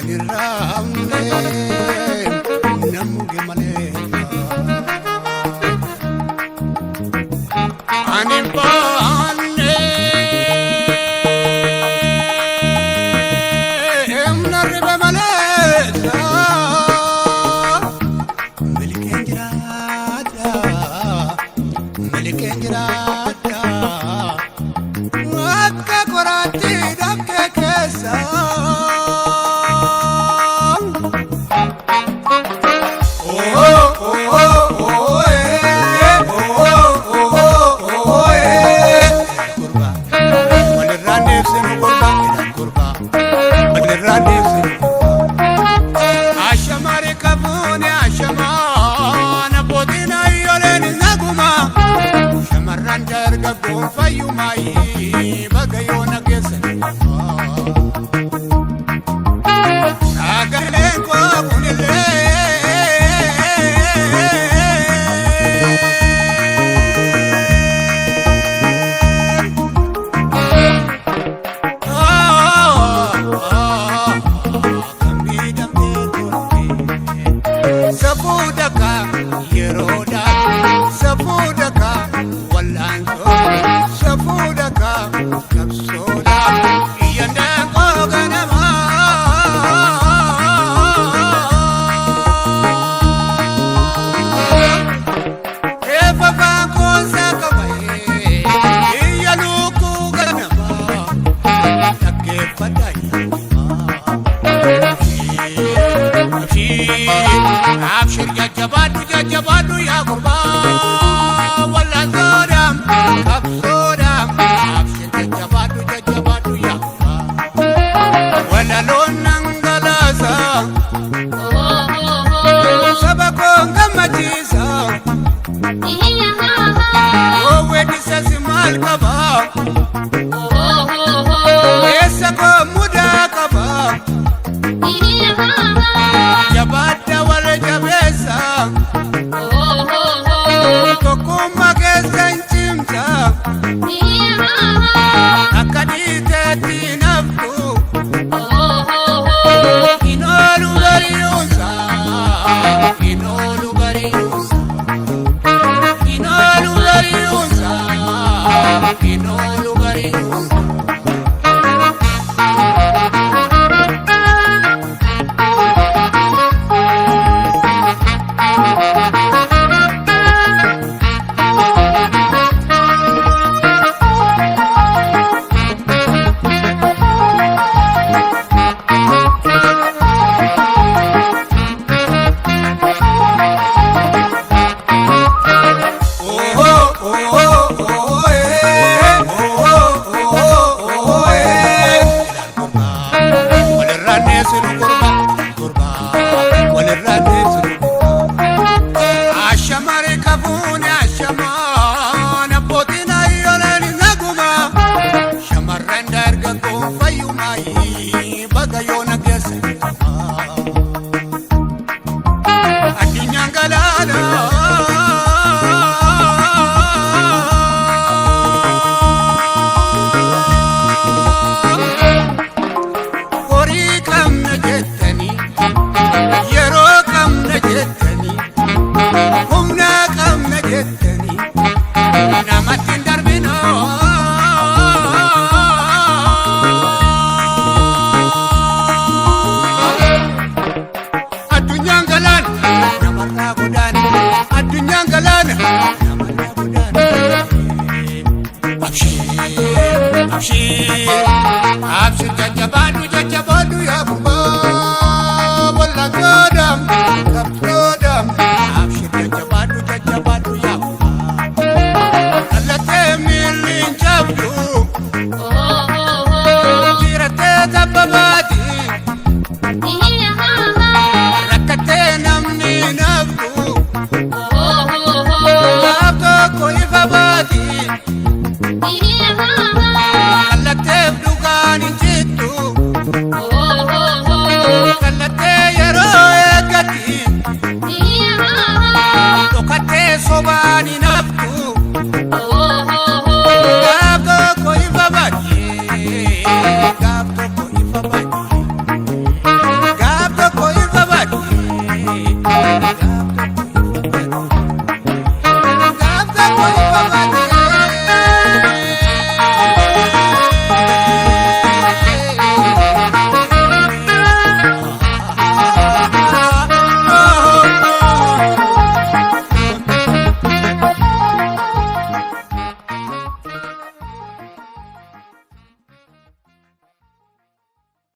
Ani raamne namuge malee. Ani baanne narribe malee. Milikeen jiraadha, milikeen jiraadha. Akka qoraatti dhaqqee keessa. Walirraan deebisinu gurbaa, gurbaa. Walirraan deebisinu gurbaa. Ashamari kafuuni ashamaan abbootiin ayyooleen naguma. Shamarran dargaggoon fayyumaayi baga yoona geessan. Sagaleen koo kunillee. Kan miidhamtee turte. Safuudhaka yeroodha, safuudhaka wallaansoo, safuudhaka qabsoodha, iyyandaan koo ganamaa. Reeffa baakoosaa qabee iyya lukkuu ganamaa dhaggeeffadhaa yaa. Abshir, jajjabaadhu, jajjabaadhu yaa gurbaa, wal'aansoodhaam qabsoodhaam. Abshir, jajjabaadhu, jajjabaadhu yaa gurbaa, walaloon dhangalaasa saba koon gammachiisa. Yoo weeddisas maal qaba? Keessa koo mudaa qaba. Jabaadha, wal jabeessa, tokkummaa keessa hin cimsa, akka dhiiteetti naftu hin oolu bari'uunsa, hin oolu bari'uunsa, hin oolu bari'uunsa, hin oolu bari'uunsa. Walirraan deessinu gurbaa, gurbaa, walirraan deessinu gurbaa. Ashamari kafuuni ashamaan abbootiin ayyooleen naguma. Shamarran dargaggoon fayyumaayi baga yoona geesse.